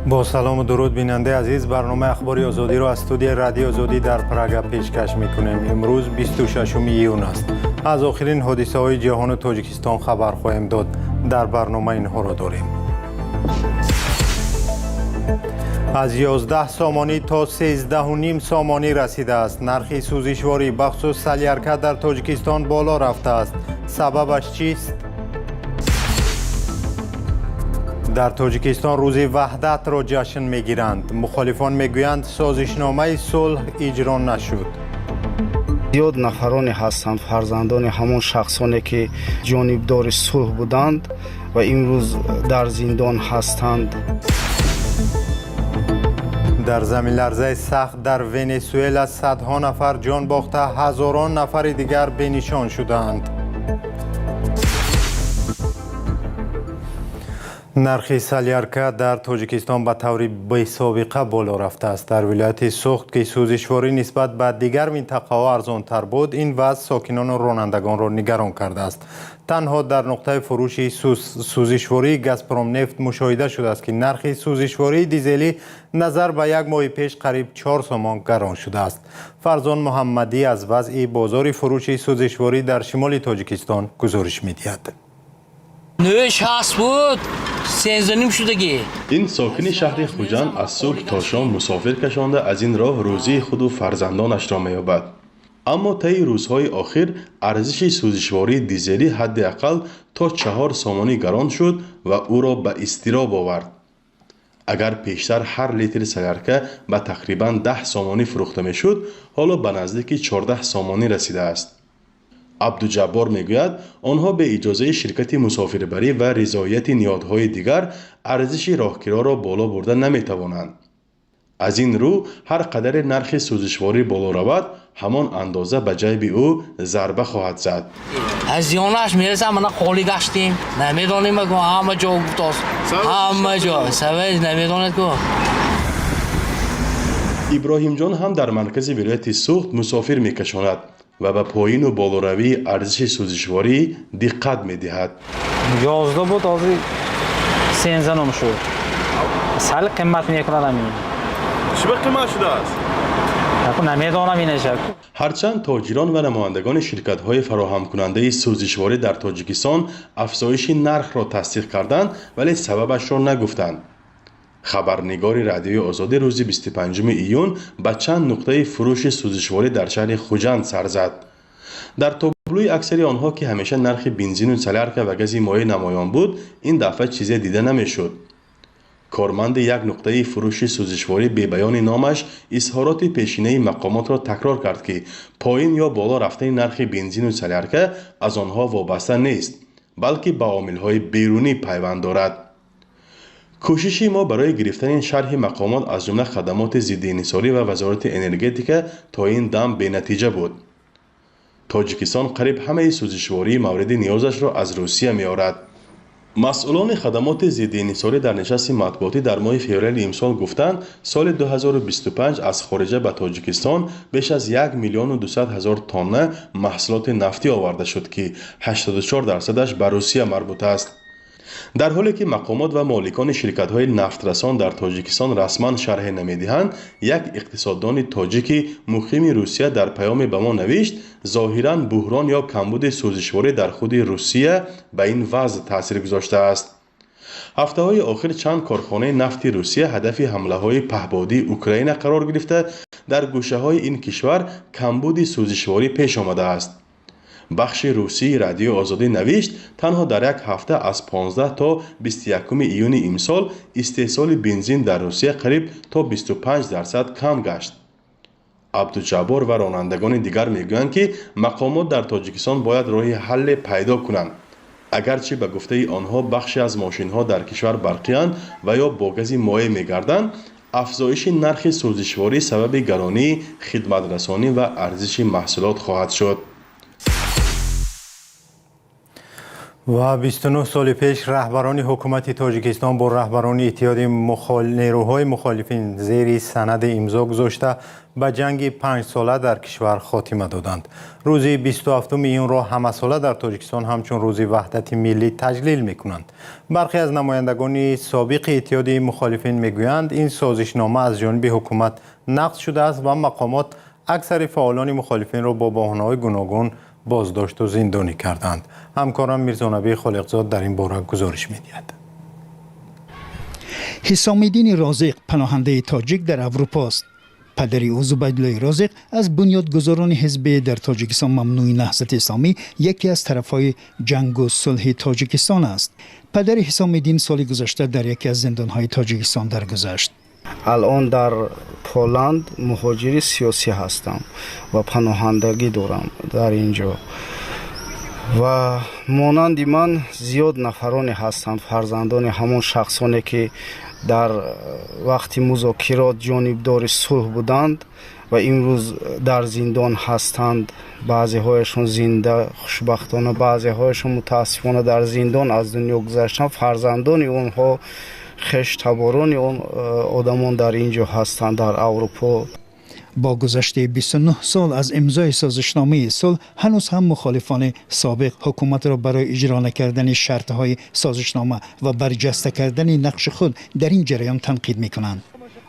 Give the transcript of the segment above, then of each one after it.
Бо салому дуруд, бинандаи азиз, барномаи Ахбори Озодиро аз студияи Радиои Озодӣ дар Прага пешкаш мекунем. Имрӯз 26 июн аст. Аз охирин ҳодисаҳои ҷаҳону Тоҷикистон хабар хоҳем дод. Дар барнома инҳоро дорем: аз 11 сомонӣ то 13,5 сомонӣ расидааст. Нархи сӯзишворӣ, бахусус солярка, дар Тоҷикистон боло рафтааст. Сабабаш чист? Дар Тоҷикистон Рӯзи Ваҳдатро ҷашн мегиранд. Мухолифон мегӯянд, созишномаи сулҳ иҷро нашуд. Зиёд нафароне ҳастанд, фарзандони ҳамон шахсоне, ки ҷонибдори сулҳ буданд ва имрӯз дар зиндон ҳастанд. Дар заминларзаи сахт дар Венесуэла садҳо нафар ҷон бохта, ҳазорон нафари дигар бенишон шудаанд. Нархи солярка дар Тоҷикистон ба таври бесобиқа боло рафтааст. Дар вилояти Суғд, ки сӯзишворӣ нисбат ба дигар минтақаҳо арзонтар буд, ин вазъ сокинону ронандагонро нигарон кардааст. Танҳо дар нуқтаи фурӯши сӯзишвории Газпромнефт мушоҳида шудааст, ки нархи сӯзишвории дизелӣ назар ба як моҳи пеш қариб 4 сомон гарон шудааст. Фарзон Муҳаммадӣ аз вазъи бозори фурӯши сӯзишворӣ дар шимоли Тоҷикистон гузориш медиҳад. 9,60 буд, 13,5 шудагӣ. Ин сокини шаҳри Хуҷанд аз субҳ то шом мусофир кашонда, аз ин роҳ рӯзии худу фарзандонашро меёбад. Аммо таи рӯзҳои охир арзиши сӯзишвории дизелӣ ҳадди ақал то 4 сомонӣ гарон шуд ва ӯро ба изтироб овард. Агар пештар ҳар литри солярка ба тақрибан 10 сомонӣ фурӯхта мешуд, ҳоло ба наздики 14 сомонӣ расидааст. Абдуҷаббор мегӯяд, онҳо бе иҷозаи ширкати мусофирбарӣ ва ризояти ниҳодҳои дигар арзиши роҳкироро боло бурда наметавонанд. Аз ин рӯ, ҳар қадаре нархи сӯзишворӣ боло равад, ҳамон андоза ба ҷайби ӯ зарба хоҳад зад. Аз зиёнаш мерасам, мана қолӣ гаштем, намедонем, ҳама ҷо гуфтост, ҳама ҷо сабаб намедонед ку. Иброҳимҷон ҳам дар маркази вилояти Суғд мусофир мекашонад ва ба поину болоравии арзиши сӯзишворӣ диққат медиҳад. 11 буд, ҳозир 13,5 шуд. Сал қимат мекунад ҳамин. Чӣ ба қимат шудааст? Намедонам инаша. Ҳарчанд тоҷирон ва намояндагони ширкатҳои фароҳамкунандаи сӯзишворӣ дар Тоҷикистон афзоиши нархро тасдиқ карданд, вале сабабашро нагуфтанд. Хабарнигори Радиои Озодӣ рӯзи 25 июн ба чанд нуқтаи фурӯши сӯзишворӣ дар шаҳри Хуҷанд сар зад. Дар таблӯи аксари онҳо, ки ҳамеша нархи бензину солярка ва гази моеъ намоён буд, ин дафъа чизе дида намешуд. Корманди як нуқтаи фурӯши сӯзишворӣ бебаёни номаш изҳороти пешинаи мақомотро такрор кард, ки поин ё боло рафтани нархи бензину солярка аз онҳо вобаста нест, балки ба омилҳои берунӣ пайванд дорад. Кӯшиши мо барои гирифтани шарҳи мақомот, аз ҷумла хадамоти зиддиинҳисорӣ ва Вазорати энергетика, то ин дам бенатиҷа буд. Тоҷикистон қариб ҳамаи сӯзишвории мавриди ниёзашро аз Русия меорад. Масъулони хадамоти зиддиинҳисорӣ дар нишасти матбуотӣ дар моҳи феврали имсол гуфтанд, соли 2025 аз хориҷа ба Тоҷикистон беш аз 1 миллиону 200 ҳазор тонна маҳсулоти нафтӣ оварда шуд, ки 84 дарсадаш ба Русия марбут аст. Дар ҳоле ки мақомот ва моликони ширкатҳои нафтрасон дар Тоҷикистон расман шарҳе намедиҳанд, як иқтисоддони тоҷики муқими Русия дар паёме ба мо навишт, зоҳиран буҳрон ё камбуди сӯзишворӣ дар худи Русия ба ин вазъ таъсир гузоштааст. Ҳафтаҳои охир чанд корхонаи нафти Русия ҳадафи ҳамлаҳои паҳбодии Украина қарор гирифта, дар гӯшаҳои ин кишвар камбуди сӯзишворӣ пеш омадааст. Бахши русии Радиои Озодӣ навишт, танҳо дар як ҳафта, аз 15 то 21 июни имсол, истеҳсоли бензин дар Русия қариб то 25% кам гашт. Абдуҷаббор ва ронандагони дигар мегӯянд, ки мақомот дар Тоҷикистон бояд роҳи ҳалле пайдо кунанд. Агарчи, ба гуфтаи онҳо, бахше аз мошинҳо дар кишвар барқиянд ва ё бо гази моеъ мегарданд, афзоиши нархи сӯзишворӣ сабаби гаронии хидматрасонӣ ва арзиши маҳсулот хоҳад шуд. Ва 29 соли пеш раҳбарони ҳукумати Тоҷикистон бо раҳбарони Иттиҳоди нерӯҳои мухолифин зери санади имзо гузошта, ба ҷанги 5-сола дар кишвар хотима доданд. Рӯзи 27 июнро ҳамасола дар Тоҷикистон ҳамчун Рӯзи ваҳдати миллӣ таҷлил мекунанд. Бархе аз намояндагони собиқи Иттиҳоди мухолифин мегӯянд, ин созишнома аз ҷониби ҳукумат нақз шудааст ва мақомот аксари фаъолони мухолифинро бо баҳонаҳои гуногун боздошту зиндонӣ карданд. Ҳамкорам Мирзонабӣ Холиқзод дар ин бора гузориш медиҳад. Ҳисомиддини Розиқ паноҳандаи тоҷик дар Аврупо аст. Падари ӯ, Зубайдуллои Розиқ, аз бунёдгузорони ҳизби дар Тоҷикистон мамнӯи Наҳзати Исломӣ, яке аз тарафҳои ҷангу сулҳи Тоҷикистон аст. Падари Ҳисомиддин соли гузашта дар яке аз зиндонҳои Тоҷикистон даргузашт. Алон дар Поланд муҳоҷири сиёсӣ ҳастам ва паноҳандагӣ дорам дар ин ҷо, ва монанди ман зиёд нафароне ҳастанд, фарзандони ҳамон шахсоне, ки дар вақти музокирот ҷонибдори сулҳ буданд ва имрӯз дар зиндон ҳастанд. Баъзеҳояшон зинда, хушбахтона, баъзеҳояшон, мутаассифона, дар зиндон аз дунё гузаштанд. Фарзандони онҳо, хештаборони он одамон дар ин ҷо ҳастанд, дар Аврупо. Бо гузашти 29 сол аз имзои созишномаи сулҳ, ҳанӯз ҳам мухолифони собиқ ҳукуматро барои иҷро накардани шартҳои созишнома ва барҷаста кардани нақши худ дар ин ҷараён танқид мекунанд.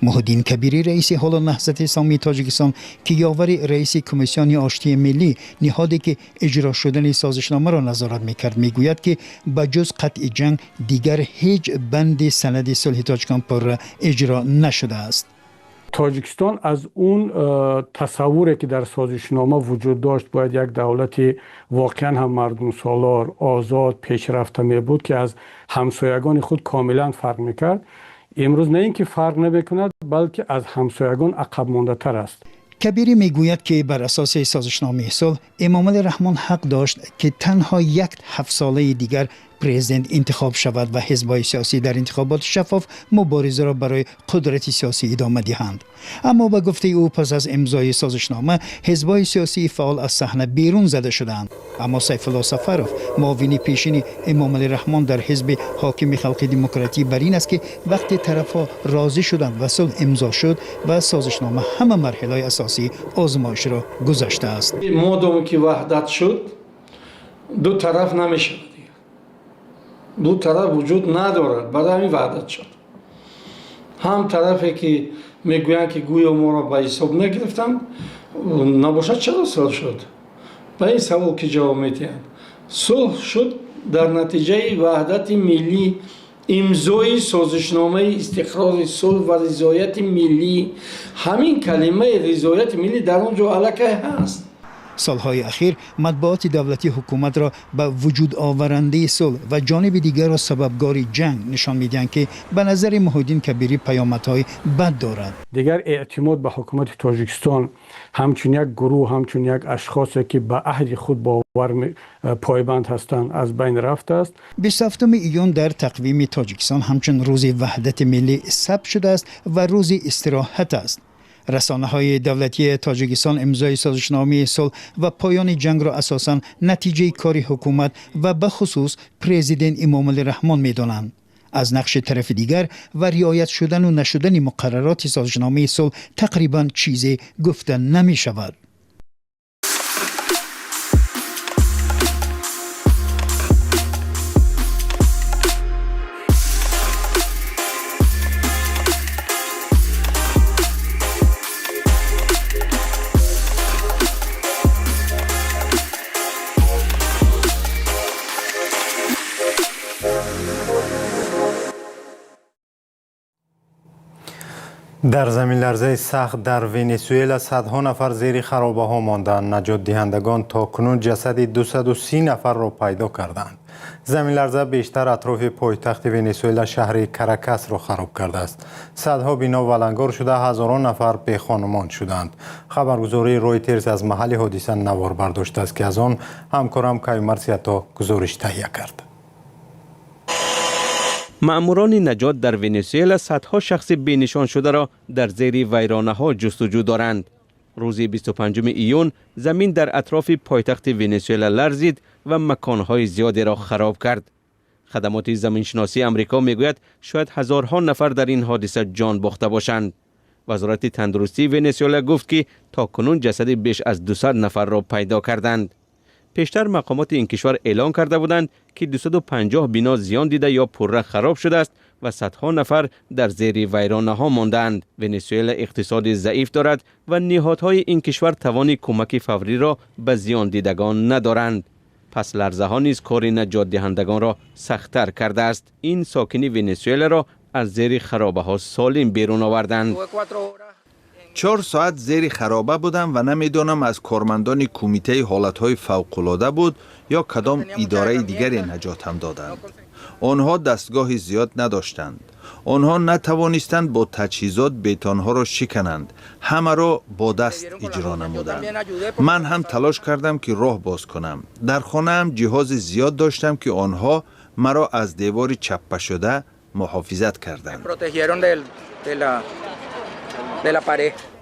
Муҳиддин Кабирӣ, раиси ҳоло Наҳзати Исломии Тоҷикистон, ки ёвари раиси Комиссиони оштии миллӣ, ниҳоде ки иҷро шудани созишномаро назорат мекард, мегӯяд, ки ба ҷуз қатъи ҷанг дигар ҳеҷ банди санади сулҳи тоҷикон пурра иҷро нашудааст. Тоҷикистон аз он тасаввуре, ки дар созишнома вуҷуд дошт, бояд як давлати воқеан ҳам мардумсолор, озод, пешрафта мебуд, ки аз ҳамсоягони худ комилан фарқ мекард, имрӯз на ин ки фарқ намекунад, балки аз ҳамсоягон ақабмондатар аст. Кабирӣ мегӯяд, ки бар асоси созишномаи сулҳ Эмомалӣ Раҳмон ҳақ дошт, ки танҳо як ҳафтсолаи дигар президент интихоб шавад ва ҳизбҳои сиёсӣ дар интихоботи шаффоф муборизаро барои қудрати сиёсӣ идома диҳанд. Аммо ба гуфтаи ӯ, пас аз имзои созишнома ҳизбҳои сиёсии фаъол аз саҳна берун зада шуданд. Аммо Сайфулло Сафаров, муовини пешини Эмомалӣ Раҳмон дар ҳизби ҳокими Халқи Демократӣ, бар ин аст, ки вақте тарафҳо розӣ шуданд ва сулҳ имзо шуд ва созишнома ҳама марҳилаҳои асосии озмоишро гузаштааст. Модоме ки ваҳдат шуд, ду тараф намешавад, ду тараф вуҷуд надорад. Барои ҳамин ваҳдат шуд. Ҳам тарафе, ки мегӯянд, ки гӯё моро ба ҳисоб нагирифтанд, набошад, чаро сулҳ шуд? Ба ин савол ки ҷавоб медиҳанд? Сулҳ шуд дар натиҷаи ваҳдати миллӣ, имзои созишномаи истиқрори сулҳ ва ризояти миллӣ. Ҳамин калимаи ризояти миллӣ дар он ҷо аллакай ҳаст. Солҳои ахир матбуоти давлатӣ ҳукуматро ба вуҷудоварандаи сулҳ ва ҷониби дигарро сабабгори ҷанг нишон медиҳанд, ки ба назари Муҳиддин Кабирӣ паёмадҳои бад дорад. Дигар эътимод ба ҳукумати Тоҷикистон ҳамчун як гурӯҳ, ҳамчун як ашхосе, ки ба аҳди худ бовар пойбанд ҳастанд, аз байн рафтааст. 27 июн дар тақвими Тоҷикистон ҳамчун Рӯзи ваҳдати миллӣ сабт шудааст ва рӯзи истироҳат аст. Расонаҳои давлатии Тоҷикистон имзои созишномаи сулҳ ва поёни ҷангро асосан натиҷаи кори ҳукумат ва бахусус президент Эмомалӣ Раҳмон медонанд. Аз нақши тарафи дигар ва риоят шудану нашудани муқаррароти созишномаи сулҳ тақрибан чизе гуфта намешавад. Дар заминларзаи сахт дар Венесуэла садҳо нафар зери харобаҳо монданд. Наҷотдиҳандагон то кунун ҷасади 230 нафарро пайдо карданд. Заминларза бештар атрофи пойтахти Венесуэла, шаҳри Каракасро хароб кардааст. Садҳо бино валангор шуда, ҳазорон нафар бехонумон шуданд. Хабаргузории Ройтерс аз маҳалли ҳодиса навор бардоштааст, ки аз он ҳамкорам Каюмарс Ято гузориш таҳия кард. Маъмурони наҷот дар Венесуэла садҳо шахси бенишоншударо дар зери вайронаҳо ҷустуҷӯ доранд. Рӯзи 25 июн замин дар атрофи пойтахти Венесуэла ларзид ва маконҳои зиёдеро хароб кард. Хадамоти заминшиносии Амрико мегӯяд, шояд ҳазорҳо нафар дар ин ҳодиса ҷон бохта бошанд. Вазорати тандурустии Венесуэла гуфт, ки то кунун ҷасади беш аз 200 нафарро пайдо карданд. Пештар мақомоти ин кишвар эълон карда буданд, ки 250 бино зиён дида ё пурра хароб шудааст ва садҳо нафар дар зери вайронаҳо мондаанд. Венесуэла иқтисоди заиф дорад ва ниҳодҳои ин кишвар тавони кӯмаки фавриро ба зиёндидагон надоранд. Пас ларзаҳо низ кори наҷотдиҳандагонро сахттар кардааст. Ин сокини Венесуэларо аз зери харобаҳо солим берун оварданд. 4 соат зери хароба будам ва намедонам, аз кормандони кумитаи ҳолатҳои фавқулода буд ё кадом идораи дигаре наҷотам доданд. Онҳо дастгоҳи зиёд надоштанд. Онҳо натавонистанд бо таҷҳизот бетонҳоро шикананд, ҳамаро бо даст иҷро намуданд. Ман ҳам талош кардам, ки роҳ боз кунам. Дар хонаам ҷиҳози зиёд доштам, ки онҳо маро аз девори чаппашуда муҳофизат карданд.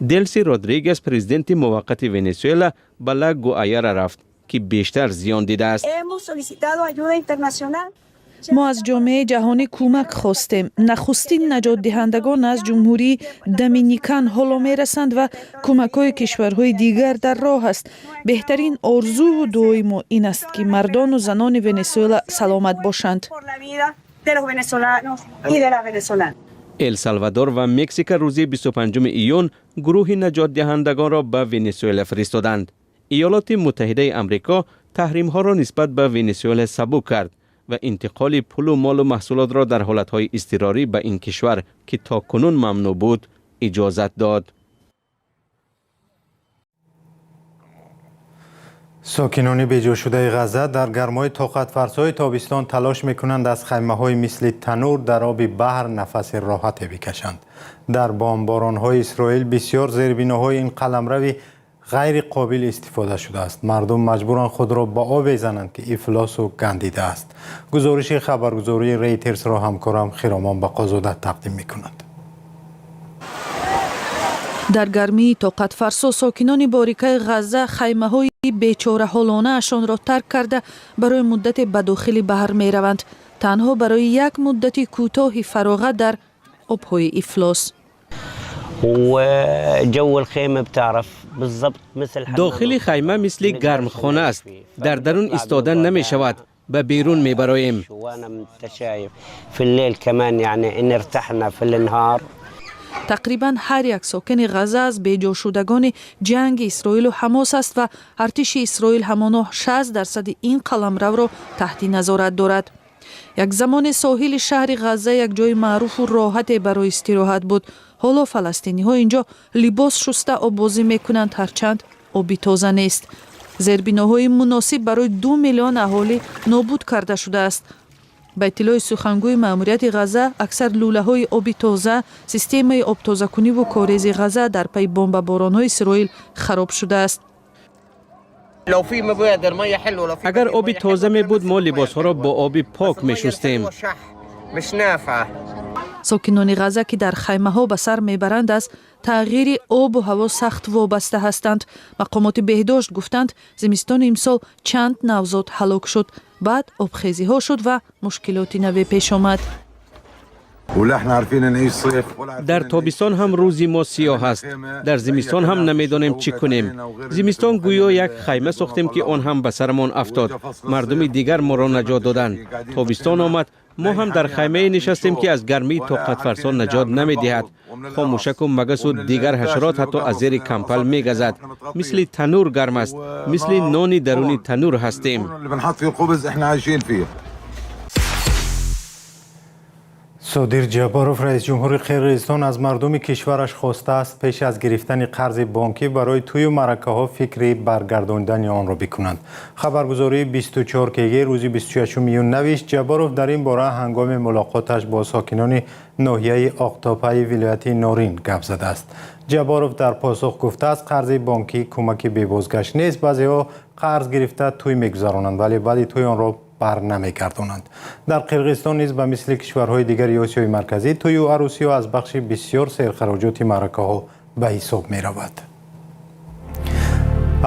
Делси Родригес, президенти муваққати Венесуэла, ба Ла Гуаяра рафт, ки бештар зиён дидааст. Мо аз ҷомеаи ҷаҳонӣ кӯмак хостем. Нахустин наҷотдиҳандагон аз Ҷумҳурии Доминикан ҳоло мерасанд ва кӯмакҳои кишварҳои дигар дар роҳ аст. Беҳтарин орзуву дуои мо ин аст, ки мардону занони Венесуэла саломат бошанд. Эл Салвадор ва Мексика рӯзи 25 июн гурӯҳи наҷотдиҳандагонро ба Венесуэла фиристоданд. Иёлоти Муттаҳидаи Амрико таҳримҳоро нисбат ба Венесуэла сабук кард ва интиқоли пулу молу маҳсулотро дар ҳолатҳои изтирорӣ ба ин кишвар, ки то кунун мамнӯъ буд, иҷозат дод. Сокинони беҷошудаи Ғазза дар гармои тоқатфарсои тобистон талош мекунанд, аз хаймаҳои мисли танур дар оби баҳр нафаси роҳате бикашанд. Дар бомборонҳои Исроил бисёр зербиноҳои ин қаламрави ғайри қобил истифода шудааст. Мардум маҷбуранд худро ба обе зананд, ки ифлосу гандидааст. Гузориши хабаргузории Рейтерсро ҳамкорам Хиромон Бақозода тақдим мекунад. Дар гармии тоқатфарсо сокинони борикаи Ғазза хаймаҳои бечораҳолонаашонро тарк карда, барои муддате ба дохили баҳр мераванд, танҳо барои як муддати кӯтоҳи фароғат дар обҳои ифлос. Дохили хайма мисли гармхона аст. Дар дарун истода намешавад, ба берун мебароем. Тақрибан ҳар як сокини Ғазза аз беҷошудагони ҷанги Исроилу Ҳамос аст ва артиши Исроил ҳамоно 60 дарсади ин қаламравро таҳти назорат дорад. Як замоне соҳили шаҳри Ғазза як ҷои маъруфу роҳате барои истироҳат буд. Ҳоло фаластиниҳо инҷо либос шуста, оббозӣ мекунанд, ҳарчанд оби тоза нест. Зербиноҳои муносиб барои 2 миллион аҳолӣ нобуд карда шудааст. Ба иттилои сухангӯи маъмурияти Ғазза, аксар лӯлаҳои оби тоза, системаи обтозакуниву корези Ғазза дар пайи бомбаборонҳои Исроил хароб шудааст. Агар оби тоза мебуд, мо либосҳоро бо оби пок мешустем. Сокинони Ғазза, ки дар хаймаҳо ба сар мебаранд, аз тағйири обу ҳаво сахт вобаста ҳастанд. Мақомоти беҳдошт гуфтанд, зимистони имсол чанд навзод ҳалок шуд. Баъд обхезиҳо шуд ва мушкилоти наве пеш омад. Дар тобистон ҳам рӯзи мо сиёҳ аст, дар зимистон ҳам намедонем, чӣ кунем. Зимистон гӯё як хайма сохтем, ки он ҳам ба сарамон афтод. Мардуми дигар моро наҷот доданд. Тобистон омад, мо ҳам дар хаймае нишастем, ки аз гармии тоқатфарсо наҷот намедиҳад. Хомӯшаку магасу дигар ҳашарот ҳатто аз зери кампал мегазад. Мисли танур гарм аст, мисли нони даруни танур ҳастем. Содир Ҷабборов, раис ҷумҳури Қирғизистон, аз мардуми кишвараш хостааст, пеш аз гирифтани қарзи бонкӣ барои тӯю маъракаҳо фикри баргардондани онро бикунанд. Хабаргузории 24 КГ рӯзи 26 июн навишт, Ҷабборов дар ин бора ҳангоми мулоқоташ бо сокинони ноҳияи Оқтопаи вилояти Норин гап задааст. Ҷабборов дар посух гуфтааст, қарзи бонкӣ кӯмаки бебозгашт нест. Баъзеҳо қарз гирифта, тӯй мегузаронанд, вале баъди тӯй онро бар намегардонанд. Дар Қирғизистон низ ба мисли кишварҳои дигари Осиёи Марказӣ тӯю арӯсиҳо аз бахши бисёр серхароҷоти маъракаҳо ба ҳисоб меравад.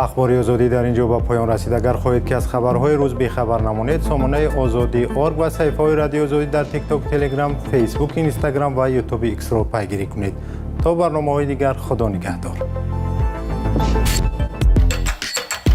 Ахбори Озодӣ дар ин ҷо ба поён расид. Агар хоҳед, ки аз хабарҳои рӯз бехабар намонед, сомонаи Озодӣ орг ва саҳифаҳои Радиои Озодӣ дар Тикток, Телеграм, Фейсбук, Инстаграм ва Ютуби Иксро пайгирӣ кунед. То барномаҳои дигар, Худо нигаҳдор.